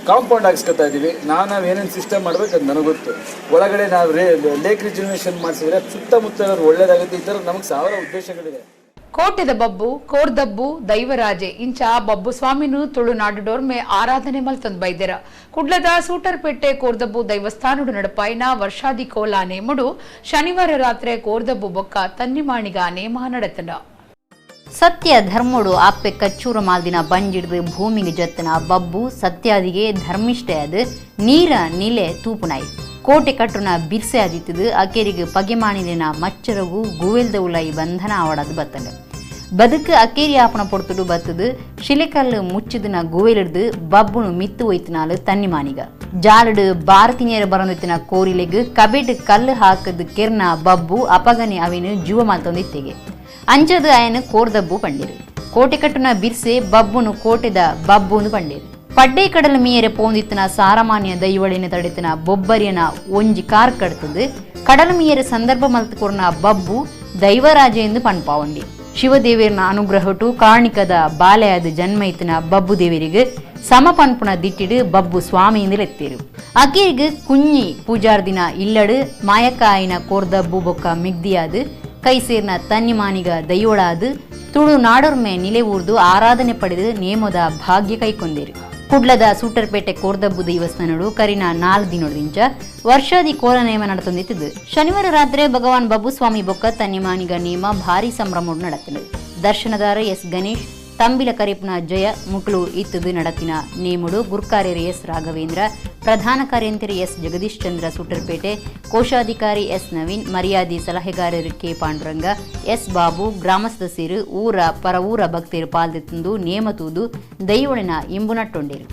ಕಾಂಪೌಂಡ್ ಹಾಕ್ಸ್ಕೊತಾ ಇದ್ದೀವಿ. ನಾವು ಏನೇನು ಸಿಸ್ಟಮ್ ಮಾಡಬೇಕು ಅದು ನನಗೆ ಗೊತ್ತು. ಒಳಗಡೆ ನಾವು ಲೇಕ್ ರಿಜುನೇಷನ್ ಮಾಡಿಸಿದ್ರೆ ಸುತ್ತಮುತ್ತ ಒಳ್ಳೇದಾಗುತ್ತೆ. ಈ ಥರ ನಮಗೆ ಸಾವಿರ ಉದ್ದೇಶಗಳಿದೆ. ಕೋಟೆದ ಬಬ್ಬು ಕೋರ್ದಬ್ಬು ದೈವರಾಜೆ ಇಂಚ ಬಬ್ಬು ಸ್ವಾಮಿನು ತುಳುನಾಡುಡೋರ್ಮೆ ಆರಾಧನೆ ಮಲ್ತಂದ್ ಬೈದೆರ. ಕುಡ್ಲದ ಸೂಟರ್ಪೇಟೆ ಕೋರ್ದಬ್ಬು ದೈವಸ್ಥಾನಡು ನಡಪಾಯಿನ ವರ್ಷಾದಿ ಕೋಲ ನೇಮುಡು ಶನಿವಾರ ರಾತ್ರಿ ಕೋರ್ದಬ್ಬು ಬೊಕ್ಕ ತನ್ನಿಮಾಣಿಗ ನೇಮ ನಡತನ. ಸತ್ಯ ಧರ್ಮಡು ಆಪ್ಪೆ ಕಚ್ಚೂರ ಮಾಲ್ದಿನ ಬಂಜಿಡ್ದು ಭೂಮಿಗೆ ಜತ್ತನ ಬಬ್ಬು ಸತ್ಯಾದಿಗೆ ಧರ್ಮಿಷ್ಠೆ ಅದು ನೀರ ನಿಲೆ ತೂಪುನಾಯಿ ಕೋಟೆ ಕಟ್ಟುನ ಬಿರ್ಸೆ ಆದಿತ್ತದು ಅಕೇರಿಗೆ ಪಗೆಮಾಣಿನ ಮಚ್ಚರಗು ಗುವೆಲ್ದ ಉಲಾಯಿ ಬಂಧನ ಆವಡದು ಬತ್ತಂಡು. ಬದುಕು ಅಕೇರಿ ಆಪಣ ಪೊಡ್ತುಡು ಬತ್ತದು ಶಿಲೆಕಲ್ಲು ಮುಚ್ಚಿದನ ಗುವೆಲಿಡ್ದು ಬಬ್ಬುನು ಮಿತ್ತು ಒಯ್ತನಾಲು ತನ್ನಿಮಾನಿಗ ಜಾಲಡು ಭಾರತೀಯರ ಬರಂದಿತ್ತಿನ ಕೋರಿಲೆಗು ಕಬೆಟ್ ಕಲ್ಲು ಹಾಕದು ಕೆರ್ನ ಬಬ್ಬು ಅಪಗನೆ ಅವಿನ ಜೀವ ಮಾಲ್ತೊಂದಿತ್ತೆಗೆ ಅಂಚದು ಆಯನ ಕೋರ್ದಬ್ಬು ಪಂಡಿರು. ಕೋಟೆ ಕಟ್ಟುನ ಬಿರ್ಸೆ ಬಬ್ಬುನು ಕೋಟೆದ ಬಬ್ಬುನು ಪಂಡಿರು. ಪಡ್ಡೆ ಕಡಲ ಮೀಯರೆ ಪೋಂದಿತ್ತನ ಸಾರಮಾನ್ಯ ದೈವಳಿನ ತಡೆತನ ಬೊಬ್ಬರಿಯನ ಒಂಜಿ ಕಾರ್ ಕಡ್ತದು ಕಡಲ ಮೀಯರೆ ಸಂದರ್ಭ ಮಲ್ತುಕೊರ್ನ ಬಬ್ಬು ದೈವರಾಜ ಎಂದು ಪನ್ಪಾವಂಡಿ. ಶಿವದೇವಿಯರ್ನ ಅನುಗ್ರಹಟು ಕಾರ್ಣಿಕದ ಬಾಲೆಯಾದ ಜನ್ಮೈತನ ಬಬ್ಬು ದೇವರಿಗೆ ಸಮ ಪನ್ಪುನ ದಿಟ್ಟಿಡು ಬಬ್ಬು ಸ್ವಾಮಿ ಎತ್ತೀರು. ಅಕೇರಿಗೆ ಕುഞ്ഞಿ ಪೂಜಾರ್ದಿನ ಇಲ್ಲಡು ಮಾಯಕಾಯಿನ ಕೋರ್ದಬ್ಬು ಬೊಕ್ಕ ಮಿಗ್ದಿಯಾದು ಕೈ ಸೇರ್ನ ತನ್ನಿಮಾನಿಗ ದೈವಳಾದು ತುಳು ನಾಡೊರ್ಮೆ ನಿಲೆವೂರ್ದು ಆರಾಧನೆ ಪಡೆದು ನೇಮದ ಭಾಗ್ಯ ಕೈಕೊಂದಿರು. ಕುಡ್ಲದ ಸೂಟರ್ಪೇಟೆ ಕೋರ್ದಬ್ಬು ದೇವಸ್ಥಾನಡು ಕರಿನ 4 ದಿನೊಡ್ದಿಂಚ ವರ್ಷಾದಿ ಕೋಲ ನೇಮ ನಡತೊಂದಿತ್ತದು. ಶನಿವಾರ ರಾತ್ರಿ ಭಗವಾನ್ ಬಬ್ಬುಸ್ವಾಮಿ ಬೊಕ್ಕ ತನ್ನಿಮಾನಿಗ ನೇಮ ಭಾರಿ ಸಂಭ್ರಮೋಡು ನಡತನು. ದರ್ಶನದಾರ ಎಸ್ ಗಣೇಶ್ ತಂಬಿಲ ಕರಿಪುನ ಜಯ ಮುಕ್ಲು ಇತ್ತದು ನಡತಿನ ನೇಮುಡು ಗುರ್ಕಾರ್ಯರು ಎಸ್ ರಾಘವೇಂದ್ರ, ಪ್ರಧಾನ ಕಾರ್ಯಂತರಿ ಎಸ್ ಜಗದೀಶ್ ಚಂದ್ರ ಸೂಟರ್ಪೇಟೆ, ಕೋಶಾಧಿಕಾರಿ ಎಸ್ ನವೀನ್, ಮರ್ಯಾದಿ ಸಲಹೆಗಾರರು ಕೆ ಪಾಂಡುರಂಗ, ಎಸ್ ಬಾಬು, ಗ್ರಾಮ ಸದಸ್ಯರು, ಊರ ಪರವೂರ ಭಕ್ತರು ಪಾಲ್ದೆತ್ತಂದು ನೇಮ ತೂದು ದೈವಳಿನ ಇಂಬು ನಟ್ಟೊಂಡಿರು.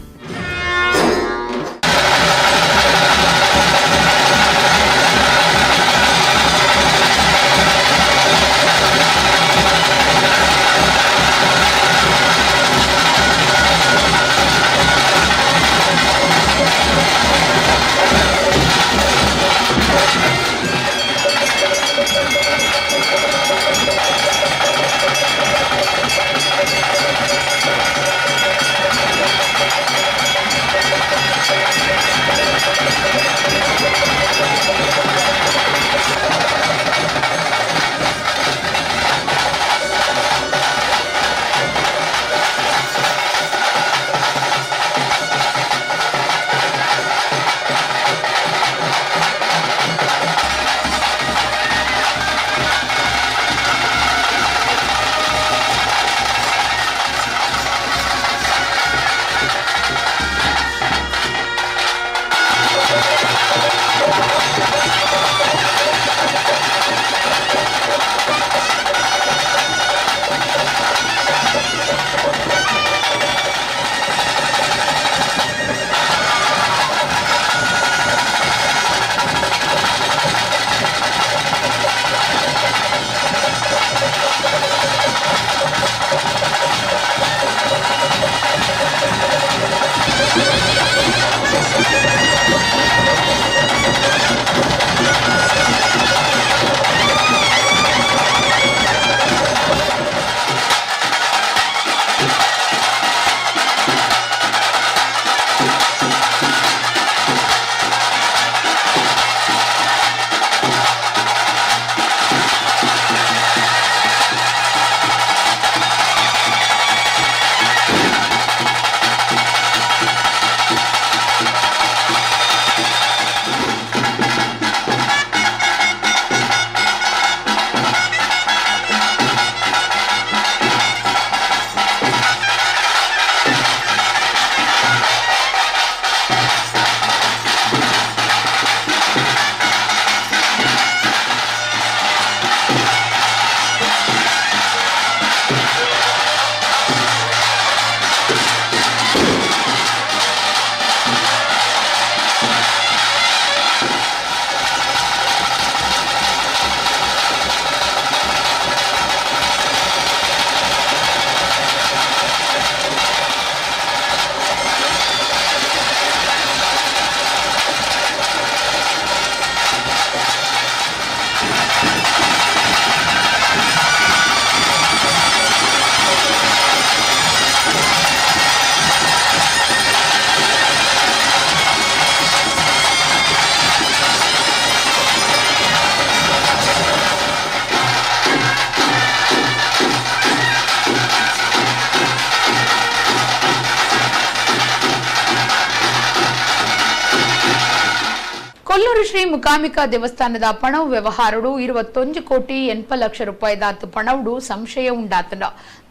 Kollur Shri Mookambika ದೇವಸ್ಥಾನದ ಪಣವು ವ್ಯವಹಾರಡು 21 ಕೋಟಿ 80 ಲಕ್ಷ ರೂಪಾಯಿ ದಾತು ಪಣವುಡು ಸಂಶಯ ಉಂಡಾತನ.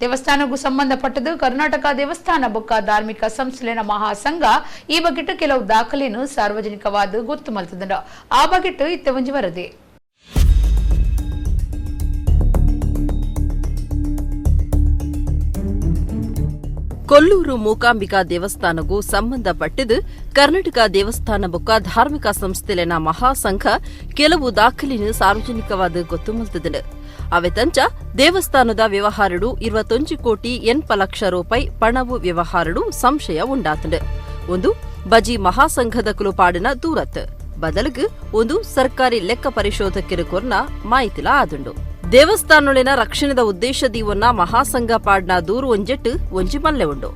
ದೇವಸ್ಥಾನಕ್ಕೂ ಸಂಬಂಧಪಟ್ಟದು ಕರ್ನಾಟಕ ದೇವಸ್ಥಾನ ಬೊಕ್ಕ ಧಾರ್ಮಿಕ ಸಂಸ್ಥೆನ ಮಹಾಸಂಘ ಈ ಬಗೆಟ್ ಕೆಲವು ದಾಖಲೆಯನ್ನು ಸಾರ್ವಜನಿಕವಾದ ಗೊತ್ತು ಮಲ್ತದ. ಆ ಬಗೆಟ್ ಇತ್ತೆ ಒಂಜಿ ವರದಿ. ಕೊಲ್ಲೂರು ಮೂಕಾಂಬಿಕಾ ದೇವಸ್ಥಾನಗೂ ಸಂಬಂಧಪಟ್ಟಿದ್ದು ಕರ್ನಾಟಕ ದೇವಸ್ಥಾನ ಬೊಕ್ಕ ಧಾರ್ಮಿಕ ಸಂಸ್ಥೆಲೆನ ಮಹಾಸಂಘ ಕೆಲವು ದಾಖಲಿನ ಸಾರ್ವಜನಿಕವಾದ ಗೊತ್ತು ಮಲ್ತದನು. ಅವೆತಂಚ ದೇವಸ್ಥಾನದ ವ್ಯವಹಾರಡು 21 ಕೋಟಿ 80 ಲಕ್ಷ ರೂಪಾಯಿ ಪಣವು ವ್ಯವಹಾರಡು ಸಂಶಯ ಉಂಡಾತಂಡು. ಒಂದು ಬಜಿ ಮಹಾಸಂಘದ ಕುಲುಪಾಡಿನ ದೂರತ್ ಬದಲಿಗೆ ಒಂದು ಸರ್ಕಾರಿ ಲೆಕ್ಕ ಪರಿಶೋಧಕರು ಕೊರ್ನ ಮಾಹಿತಿಲ ಆದುಂಡು. ದೇವಸ್ಥಾನೊಳಿನ ರಕ್ಷಣೆದ ಉದ್ದೇಶ ದೀವನ್ನ ಮಹಾಸಂಘ ಪಾಡ್ನ ದೂರು ಒಂಜೆಟ್ಟು ಒಂಜಿ ಮಲ್ಲೆ ಉಂಡು.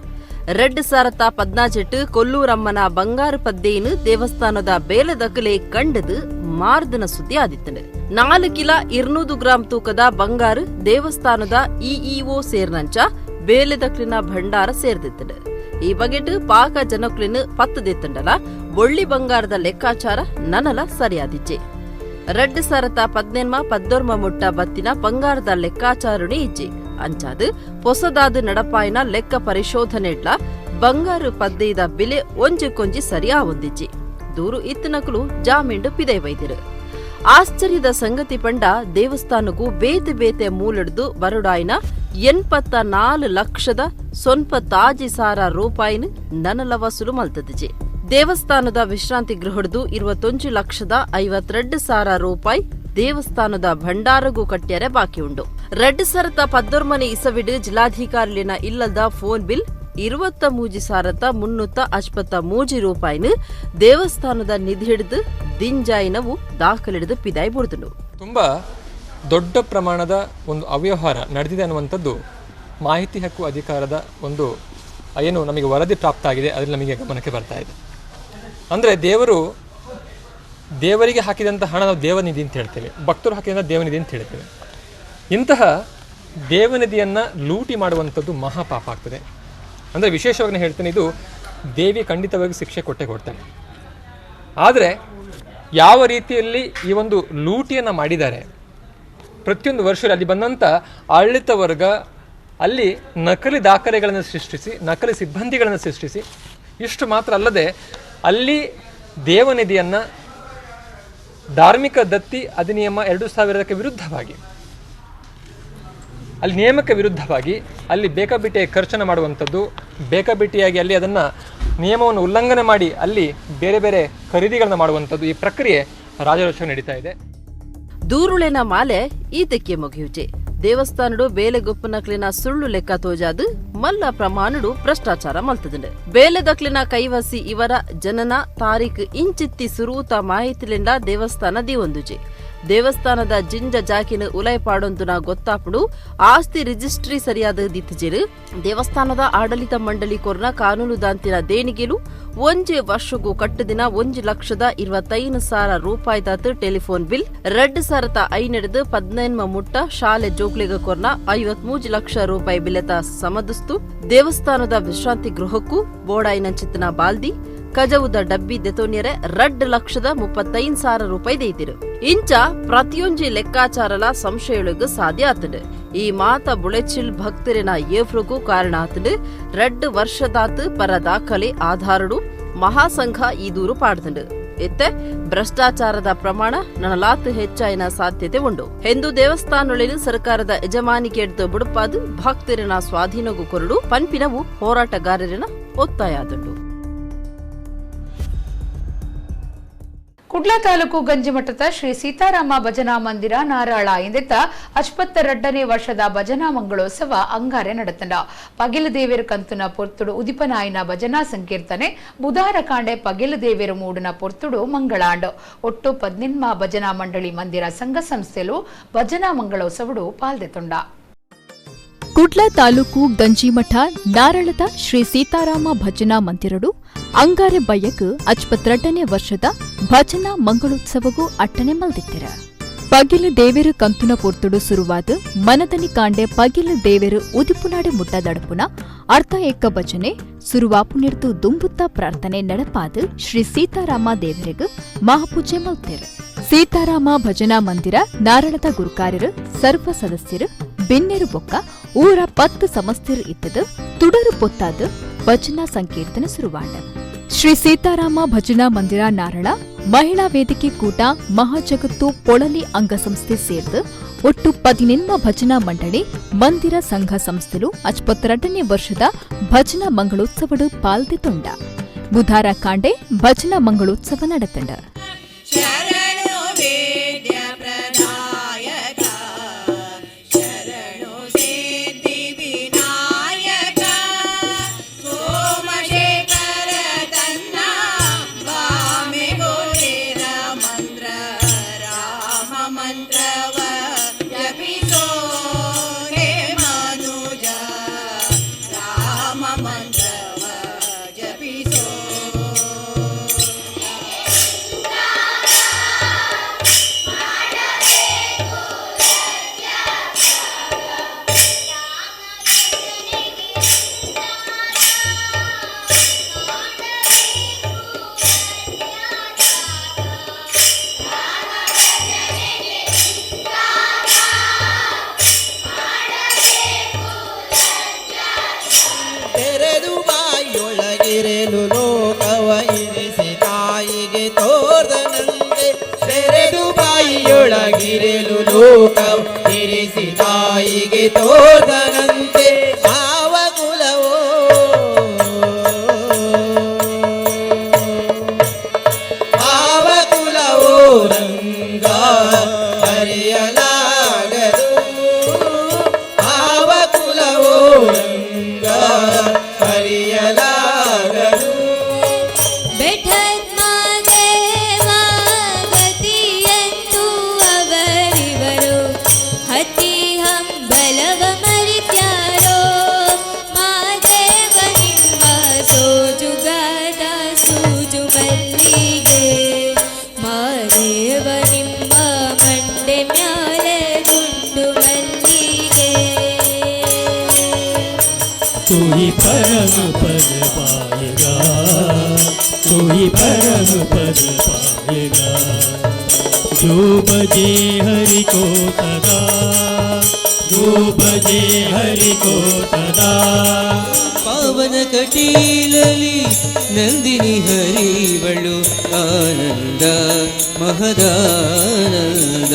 2014 ಕೊಲ್ಲೂರಮ್ಮನ ಬಂಗಾರು ಪದ್ದೇನು ದೇವಸ್ಥಾನದ ಬೇಲದಕಲೆ ಕಂಡದು ಮಾರ್ದನ ಸುದ್ದಿ ಆದಿತ್ತನು. 4 ಕಿಲೋ 200 ಗ್ರಾಂ ತೂಕದ ಬಂಗಾರು ದೇವಸ್ಥಾನದ ಇಇಒ ಸೇರ್ನಂಚ ಬೇಲೆದಕ್ಲಿನ ಭಂಡಾರ ಸೇರ್ದಿತ್ತನು. ಈ ಬಗೆಟ್ ಪಾಕ ಜನಕ್ಲಿನ ಪತ್ತದಿತ್ತಂಡಲ ಬೊಳ್ಳಿ ಬಂಗಾರದ ಲೆಕ್ಕಾಚಾರ ನನಲ ಸರಿಯಾದಿಚ್ಚೆ. 2018 ಪದ್ದೊರ್ಮ ಮುಟ್ಟ ಬತ್ತಿನ ಬಂಗಾರದ ಲೆಕ್ಕಾಚಾರಣೆ ಇಜ್ಜೆ. ಅಂಚಾದು ಪೊಸದಾದ ನಡಪಾಯಿನ ಲೆಕ್ಕ ಪರಿಶೋಧನೆಡ್ಲ ಬಂಗಾರು ಪದ್ದೆದ ಬೆಲೆ ಒಂಜೆಕೊಂಜಿ ಸರಿಯಾ ಒಂದಿಜ್ಜಿ. ದೂರು ಇತ್ತನಕಲು ಜಾಮೀಂಡು ಪಿದೈ ವೈದಿರು. ಆಶ್ಚರ್ಯದ ಸಂಗತಿ ಪಂಡ ದೇವಸ್ಥಾನಕ್ಕೂ ಬೇತೆ ಬೇತೆ ಮೂಲಡ್ದು ಬರುಡಾಯಿನ 84 ಲಕ್ಷದ 95,000 ರೂಪಾಯಿನ ನನಲ ವಸೂಲು ಮಲ್ತದಿಜೆ. ದೇವಸ್ಥಾನದ ವಿಶ್ರಾಂತಿ ಗೃಹಡ್ದು 21,52,000 ರೂಪಾಯಿ ದೇವಸ್ಥಾನದ ಭಂಡಾರಗೂ ಕಟ್ಟ್ಯಾರೆ ಬಾಕಿ ಉಂಡು. 2019 ಇಸವಿಡು ಜಿಲ್ಲಾಧಿಕಾರಿಲಿನ ಇಲ್ಲದ ಫೋನ್ ಬಿಲ್ 23,363 ರೂಪಾಯಿನ ದೇವಸ್ಥಾನದ ನಿಧಿ ಹಿಡಿದು ದಿಂಜಾಯಿನವು ದಾಖಲಿಡಿದು ಪಿದಾಯಿ ಬುಡ್ದುಂಡು. ತುಂಬಾ ದೊಡ್ಡ ಪ್ರಮಾಣದ ಒಂದು ಅವ್ಯವಹಾರ ನಡೆದಿದೆ ಅನ್ನುವಂಥದ್ದು ಮಾಹಿತಿ ಹಕ್ಕು ಅಧಿಕಾರದ ಒಂದು ಏನು ನಮಗೆ ವರದಿ ಪ್ರಾಪ್ತ ಆಗಿದೆ, ಅದರಲ್ಲಿ ನಮಗೆ ಗಮನಕ್ಕೆ ಬರ್ತಾ ಇದೆ. ಅಂದರೆ ದೇವರಿಗೆ ಹಾಕಿದಂಥ ಹಣ ನಾವು ದೇವನಿಧಿ ಅಂತ ಹೇಳ್ತೇವೆ, ಭಕ್ತರು ಹಾಕಿದಂಥ ದೇವನಿಧಿ ಅಂತ ಹೇಳ್ತೇವೆ. ಇಂತಹ ದೇವನಿಧಿಯನ್ನು ಲೂಟಿ ಮಾಡುವಂಥದ್ದು ಮಹಾಪಾಪ ಆಗ್ತದೆ. ಅಂದರೆ ವಿಶೇಷವಾಗಿ ನಾನು ಹೇಳ್ತೇನೆ, ಇದು ದೇವಿ ಖಂಡಿತವಾಗಿ ಶಿಕ್ಷೆ ಕೊಟ್ಟೆ ಕೊಡ್ತಾಳೆ. ಆದರೆ ಯಾವ ರೀತಿಯಲ್ಲಿ ಈ ಒಂದು ಲೂಟಿಯನ್ನು ಮಾಡಿದ್ದಾರೆ, ಪ್ರತಿಯೊಂದು ವರ್ಷದಲ್ಲಿ ಅಲ್ಲಿ ಬಂದಂಥ ಆಡಳಿತ ವರ್ಗ ಅಲ್ಲಿ ನಕಲಿ ದಾಖಲೆಗಳನ್ನು ಸೃಷ್ಟಿಸಿ, ನಕಲಿ ಸಿಬ್ಬಂದಿಗಳನ್ನು ಸೃಷ್ಟಿಸಿ, ಇಷ್ಟು ಮಾತ್ರ ಅಲ್ಲದೆ ಅಲ್ಲಿ ದೇವನಿಧಿಯನ್ನು ಧಾರ್ಮಿಕ ದತ್ತಿ ಅಧಿನಿಯಮ 2000ಕ್ಕೆ ವಿರುದ್ಧವಾಗಿ, ಅಲ್ಲಿ ನಿಯಮಕ್ಕೆ ವಿರುದ್ಧವಾಗಿ ಅಲ್ಲಿ ಬೇಕಾಬಿಟ್ಟಿಯ ಖರ್ಚನ್ನು ಮಾಡುವಂಥದ್ದು, ಬೇಕಾಬಿಟ್ಟಿಯಾಗಿ ಅಲ್ಲಿ ಅದನ್ನು ನಿಯಮವನ್ನು ಉಲ್ಲಂಘನೆ ಮಾಡಿ ಅಲ್ಲಿ ಬೇರೆ ಬೇರೆ ಖರೀದಿಗಳನ್ನು ಮಾಡುವಂಥದ್ದು, ಈ ಪ್ರಕ್ರಿಯೆ ರಾಜರೋಷ ನಡೀತಾ ಇದೆ. ದೂರುಳೆನ ಮಾಲೆ ಈತಕ್ಕೆ ಮುಗಿಯುಚೆ. ದೇವಸ್ಥಾನಡು ಬೇಲೆಗೊಪ್ಪನಕ್ಲಿನ ಸುಳ್ಳು ಲೆಕ್ಕ ತೋಜಾದು ಮಲ್ಲ ಪ್ರಮಾಣಡು ಭ್ರಷ್ಟಾಚಾರ ಮಲ್ತದಂಡು. ಬೇಲೆದಕ್ಲಿನ ಕೈವಸಿ ಇವರ ಜನನ ತಾರೀಖು ಇಂಚಿತ್ತಿ ಸುರೂತ ಮಾಹಿತಿಲಿಂದ ದೇವಸ್ಥಾನ ದಿವೊಂದುಜೆ. ದೇವಸ್ಥಾನದ ಜಿಂಜ ಜಾಕಿನ ಉಲೈ ಪಾಡೊಂದುನ ಗೊತ್ತಾಪುಡು ಆಸ್ತಿ ರಿಜಿಸ್ಟ್ರಿ ಸರಿಯಾದ ದಿತ್ತಜೇರು. ದೇವಸ್ಥಾನದ ಆಡಳಿತ ಮಂಡಳಿ ಕೊರ್ನ ಕಾನೂನು ದಾಂತಿನ ದೇಣಿಗೆಲು ಒಂಜೆ ವರ್ಷಗೂ ಕಟ್ಟುದಿನ 1,25,000 ರೂಪಾಯಿದಾತು ಟೆಲಿಫೋನ್ ಬಿಲ್, 2005 15 ಮುಟ್ಟ ಶಾಲೆ ಜೋಕ್ಲಿಗ ಕೊರ್ನ 53 ಲಕ್ಷ ರೂಪಾಯಿ ಬಿಲೆತ ಸಮದುಸ್ತು, ದೇವಸ್ಥಾನದ ವಿಶ್ರಾಂತಿ ಗೃಹಕ್ಕೂ ಬೋಡಾಯಿನಂಚಿತನ ಬಾಲ್ದಿ ಕಜವುದ ಡಬ್ಬಿ ದೆತೋನ್ಯರೆ 2,35,000 ರೂಪಾಯಿ ದೇತಿರು. ಇಂಚ ಪ್ರತಿಯೊಂಜಿ ಲೆಕ್ಕಾಚಾರಲ ಸಂಶಯೊಳಗು ಸಾಧ್ಯ ಆತಡು. ಈ ಮಾತ ಬುಳೆಚಿಲ್ ಭಕ್ತರಿನ ಏಫ್ರುಗೂ ಕಾರಣ ಆತಡು. 2 ವರ್ಷದಾತು ಪರ ದಾಖಲೆ ಆಧಾರಡು ಮಹಾಸಂಘ ಈ ದೂರು ಪಾಡ್ದಂಡು. ಇತ್ತೆ ಭ್ರಷ್ಟಾಚಾರದ ಪ್ರಮಾಣ ನನಲಾತು ಹೆಚ್ಚಾಯಿನ ಸಾಧ್ಯತೆ ಉಂಡು. ಹಿಂದೂ ದೇವಸ್ಥಾನೊಳಿನ ಸರ್ಕಾರದ ಯಜಮಾನಿಕೆ ಎಡ್ದು ಬುಡುಪಾದು ಭಕ್ತರಿನ ಸ್ವಾಧೀನಗೂ ಕೊರಡು ಪನ್ಪಿನವು ಹೋರಾಟಗಾರರಿನ ಒತ್ತಾಯಾದುಂಡು. ಕುಡ್ಲ ತಾಲೂಕು ಗಂಜಿಮಠದ ಶ್ರೀ ಸೀತಾರಾಮ ಭಜನಾ ಮಂದಿರ ನಾರಾಳ ಎಂದೆತ್ತ 52ನೇ ವರ್ಷದ ಭಜನಾ ಮಂಗಳೋತ್ಸವ ಅಂಗಾರೆ ನಡೆತಂಡ. ಪಗಿಲು ದೇವೇರು ಕಂತುನ ಪೊರ್ತುಡು ಉದಿಪನಾಯಿನ ಭಜನಾ ಸಂಕೀರ್ತನೆ ಬುಧಾರ ಕಾಂಡೆ ಪಗಿಲು ದೇವೇರು ಮೂಡುನ ಪೊರ್ತುಡು ಮಂಗಳಾಂಡು. ಒಟ್ಟು 18 ಭಜನಾ ಮಂಡಳಿ ಮಂದಿರ ಸಂಘ ಸಂಸ್ಥೆಲು ಭಜನಾ ಮಂಗಳೋತ್ಸವಡು ಪಾಲ್ದೆತುಂಡ. ಕುಡ್ಲ ತಾಲೂಕು ಗಂಜಿಮಠ ನಾರಳದ ಶ್ರೀ ಸೀತಾರಾಮ ಭಜನಾ ಮಂದಿರಡು ಅಂಗಾರೆ ಬಯ್ಯಕ್ 52ನೇ ವರ್ಷದ ಭಜನಾ ಮಂಗಳೋತ್ಸವಗೂ ಅಟ್ಟನೆ ಮಲ್ದಿತ್ತಿರ. ಪಗಿಲು ದೇವೇರು ಕಂತುನ ಪೊರ್ತುಡು ಸುರುವಾದ ಮನದನಿ ಕಾಂಡೆ ಪಗಿಲು ದೇವೇರು ಉದಿಪುನಾಡೆ ಮುಟ್ಟ ದಡಪುನ ಅರ್ಧ ಏಕ ಭಜನೆ ಸುರುವಾಪುನಿರ್ದು ದುಂಬುತ್ತ ಪ್ರಾರ್ಥನೆ ನಡಪಾದ್ ಶ್ರೀ ಸೀತಾರಾಮ ದೇವರಿಗ್ ಮಹಾಪೂಜೆ ಮಲ್ತೆರ್. ಸೀತಾರಾಮ ಭಜನಾ ಮಂದಿರ ನಾರಳದ ಗುರುಕಾರ್ಯರು, ಸರ್ವ ಸದಸ್ಯರು, ಬಿನ್ನೆರು ಬೊಕ್ಕ ಊರ 10 ಸಮಸ್ತೆರು ಇತ್ತದು ತುಡರು ಪೊತ್ತಾದ್ ಭಜನಾ ಸಂಕೀರ್ತನೆ ಸುರುವಾಂಡ. ಶ್ರೀ ಸೀತಾರಾಮ ಭಜನಾ ಮಂದಿರ ನಾರಳ ಮಹಿಳಾ ವೇದಿಕೆ ಕೂಟ ಮಹಾಜಗತ್ತು ಪೊಳಲಿ ಅಂಗಸಂಸ್ಥೆ ಸೇರ್ದು ಒಟ್ಟು 18 ಭಜನಾ ಮಂಡಳಿ ಮಂದಿರ ಸಂಘ ಸಂಸ್ಥೆಲು 52ನೇ ವರ್ಷದ ಭಜನಾ ಮಂಗಳೋತ್ಸವಡು ಪಾಲ್ದೆ ತೊಂಡ. ಬುಧಾರ ಕಾಂಡೆ ಭಜನಾ ಮಂಗಳೋತ್ಸವ ನಡೆತಂಡ. ಇರಿಸಿ ತಾಯಿಗೆ ತೋರ್ದನಂತೆ ಭಾವಕುಲವೋ ಭಾವಕುಲವೋ ರಂಗ ಹರಿಯಲಾಗದು ಭಾವಕುಲವೋ ರಂಗ ಹರಿಯಲಾಗದು. तू ही परम पद पाएगा, तू ही परम पद पाएगा, जो बजे हरि को सदा, जो बजे हरि को सदा। ಪಾವನ ಕಟೀಲಲಿ ನಂದಿನಿ ಹರಿವಳು ಆನಂದ ಮಹದಾನಂದ.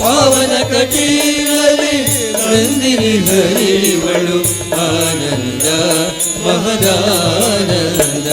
ಪಾವನ ಕಟೀಲಲಿ ನಂದಿನಿ ಹರಿವಳು ಆನಂದ ಮಹದಾನಂದ.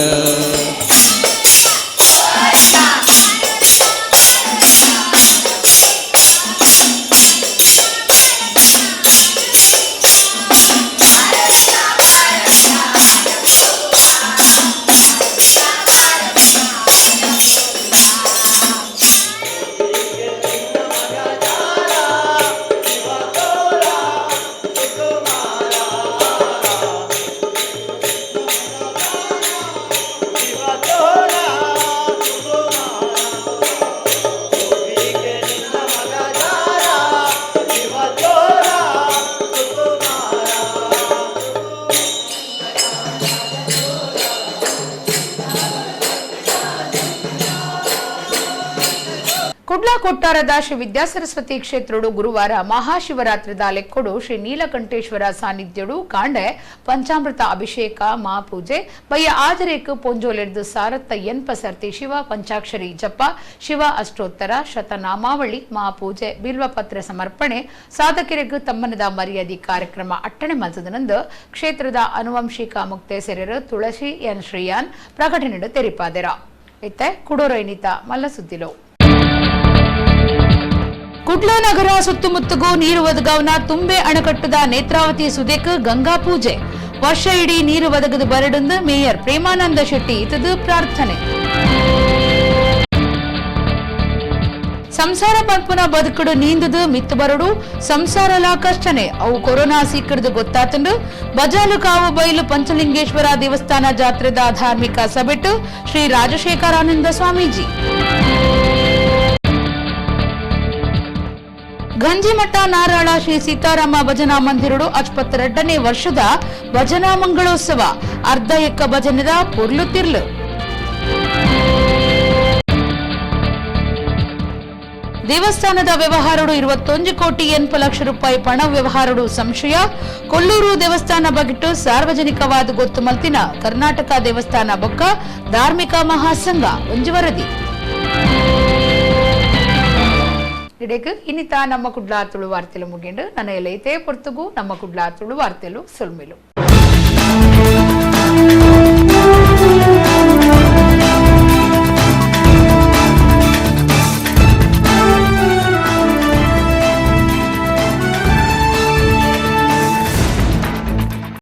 ಕುಡ್ಲ ಕೊಟ್ಟಾರದ ಶ್ರೀ ವಿದ್ಯಾಸರಸ್ವತಿ ಕ್ಷೇತ್ರಡು ಗುರುವಾರ ಮಹಾಶಿವರಾತ್ರಿದ ಲೆಕ್ಕೊಡು ಶ್ರೀ ನೀಲಕಂಠೇಶ್ವರ ಸಾನ್ನಿಧ್ಯಡು ಕಾಂಡೆ ಪಂಚಾಮೃತ ಅಭಿಷೇಕ ಮಹಾಪೂಜೆ ಬಯ್ಯ ಆಜರೇಕು ಪೊಂಜೋಲೆರ್ದು ಸಾರತ್ತ ಎನ್ಪ ಸರ್ತಿ ಶಿವ ಪಂಚಾಕ್ಷರಿ ಜಪ ಶಿವ ಅಷ್ಟೋತ್ತರ ಶತನಾಮಾವಳಿ ಮಹಾಪೂಜೆ ಬಿಲ್ವಪತ್ರ ಸಮರ್ಪಣೆ ಸಾಧಕರಿಗೂ ತಮ್ಮನದ ಮರ್ಯಾದೆ ಕಾರ್ಯಕ್ರಮ ಅಟ್ಟಣೆ ಮಲ್ತದನಂದು ಕ್ಷೇತ್ರದ ಅನುವಂಶಿಕ ಮುಕ್ತೇಸರರು ತುಳಸಿ ಎನ್ ಶ್ರೀಯಾನ್ ಪ್ರಕಟಣೆ ತೆರಿಪಾದೆರ. ಇತ್ತೆ ಕುಡೋರೈನಿತ ಮಲ್ಲಸುದ್ದಿಲೋ. ಕುಡ್ಲ ನಗರ ಸುತ್ತಮುತ್ತಗೂ ನೀರು ಒದಗವನ ತುಂಬೆ ಅಣಕಟ್ಟದ ನೇತ್ರಾವತಿ ಸುದೇಕ್ ಗಂಗಾ ಪೂಜೆ. ವರ್ಷ ಇಡೀ ನೀರು ಒದಗದು ಬರಡೆಂದು ಮೇಯರ್ ಪ್ರೇಮಾನಂದ ಶೆಟ್ಟಿ ಇತದು ಪ್ರಾರ್ಥನೆ. ಸಂಸಾರ ಪಂಪುನ ಬದುಕಡು ನೀಂದದು ಮಿತ್ತು ಬರಡು ಸಂಸಾರಲ ಕಷ್ಟನೆ ಅವು ಕೊರೋನಾ ಸೀಕರದು ಗೊತ್ತಾತಂಡು ಬಜಾಲು ಕಾವು ಬೈಲು ಪಂಚಲಿಂಗೇಶ್ವರ ದೇವಸ್ಥಾನ ಜಾತ್ರೆದ ಧಾರ್ಮಿಕ ಸಭೆಟ್ಟು ಶ್ರೀ ರಾಜಶೇಖರಾನಂದ ಸ್ವಾಮೀಜಿ. ಗಂಜಿಮಠ ನಾರಾಳ ಶ್ರೀ ಸೀತಾರಾಮ ಭಜನಾ ಮಂದಿರಡು 62ನೇ ವರ್ಷದ ಭಜನಾ ಮಂಗಳೋತ್ಸವ ಅರ್ಧ ಎಕ್ಕ ಭಜನೆದ ಪೊರ್ಲು ತಿರ್ಲು. ದೇವಸ್ಥಾನದ ವ್ಯವಹಾರಡು 21 ಕೋಟಿ 80 ಲಕ್ಷ ರೂಪಾಯಿ ಪಣ ವ್ಯವಹಾರಡು ಸಂಶಯ. ಕೊಲ್ಲೂರು ದೇವಸ್ಥಾನ ಬಗಿಟ್ಟು ಸಾರ್ವಜನಿಕವಾದ ಗೊತ್ತು ಮಲ್ತಿನ ಕರ್ನಾಟಕ ದೇವಸ್ಥಾನ ಬೊಕ್ಕ ಧಾರ್ಮಿಕ ಮಹಾಸಂಘ ಒಂಜಿ ವರದಿ. ಇಡೇಕ್ ಇನ್ನಿತ ನಮ್ಮ ಕುಡ್ಲಾ ತುಳು ವಾರ್ತೆಲು ಮುಗಿಂಡು ನನ್ನ ಎಲೈತೆ ಪೊರ್ತುಗು ನಮ್ಮ ಕುಡ್ಲಾ ತುಳು ವಾರ್ತೆಲು ಸೊಲ್ಮೆಲು.